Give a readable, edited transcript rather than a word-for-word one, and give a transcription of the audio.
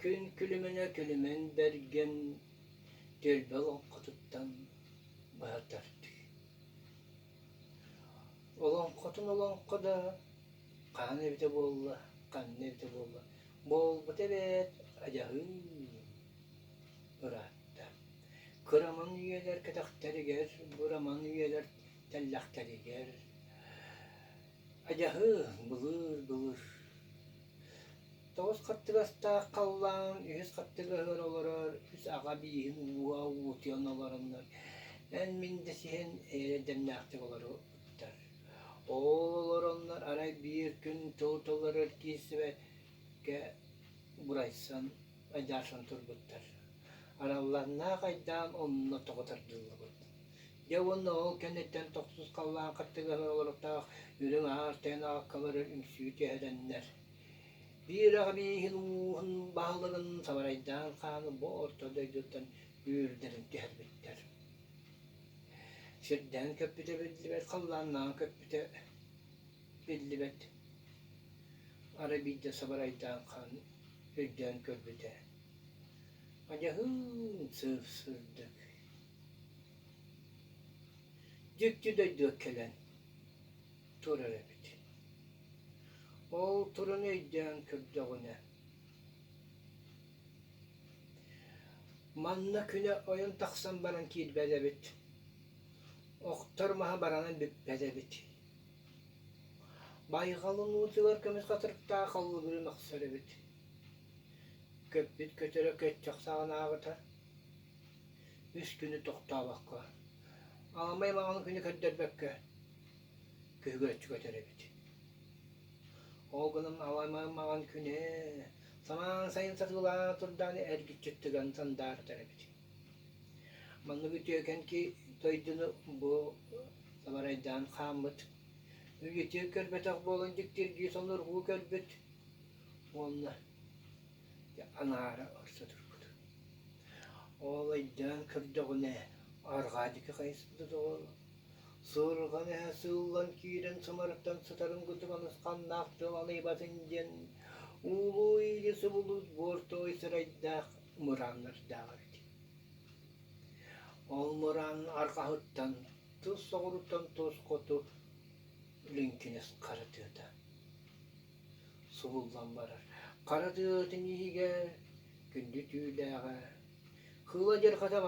Күн күлүмэнэ күлүмэн бэргэн түөлбэ олоҥхотуттан быһа тардыы. Олоҥхотун олоҥхо да хаһан эбитэ буолла, ханна эбитэ буолла, буолбута эбээт адьаһыы ыраатта. Кыраман үйэлэр кэтэхтэригэр, быраман үйэлэр тэллэхтэригэр адьаһыы былыыр-былыр Тоҕус хаттыгастаах халлаан үһүс хаттыгаһыгар олорор үс аҕа бииһин ууга уутуйан олороннор эн-мин дэсиһэн эйэ-дэмнээхтик олорбуттар. Ол олороннор арай биир күн тыл-тылларыгар киирсибэккэ бурайсан, айдаарсан турбуттар. Аралланнаах айдаан онно тоҕо тардыллыбыт. Дьэ уонна ол кэнниттэн тохсус халлаан хаттыгаһыгар олоруктаах үрүҥ аар тайан ааккалары үҥсүү түһэрэннэр Биир аҕа бииһин ууһун баһылыгын сабарайдаан хааны бу орто дойдуттан үүрдэрин түһэрбиттэр. Сирдээн көппүтэ биллибэт, халлааннаан көппүтэ биллибэт. Арай биирдэ сабарайдаан хаан өйдөөн көрбүтэ. Адьаһыын сып-сырдык. Дьикти дойдуга кэлэн турар эбит. Ол туран өйдөөн көрдөҕүнэ, манна күнэ ойон тахсан баран киирбэт эбит, охтор маһа баранан бүппэт эбит. Байҕалын уутугар көмүс хатырыктаах аллыгырын охсор эбит. Көппүт көтөрө көччөх саҕанааҕыта үс күнү тохтообокко, аламай маҥан күнү көрдөрбөккө күһүгүрэччи көтөр эбит. Ол гынан аламай маҥан күнэ самаан сайын сатыылаан турдаҕына эргиччи тыган сандаарытар эбит. Маннык үтүөкэн дойдуну бу сабарайдаан хааммыт, үйэтигэр көрбөтөх буолан дьиктиргии сонургуу көрбүт уонна анаара орто турбут. Ол өйдөөн көрдөҕүнэ арҕаа диэки хайыспыта доҕор Суорҕан эһэ сыыллан киирэн сымарыттан сытарын курдук анысханнаах тыл аныйбатын диэн уулуу иили субулуут буор туой сырайдаах мырааннардаах эбит. Ол мыраан арҕаһыттан тус соҕуруттан тус хоту лиҥкинэс хара тыата субуллан барар. Хара тыатын иһигэр күндү түүлээҕэ, кыыла дьарҕата.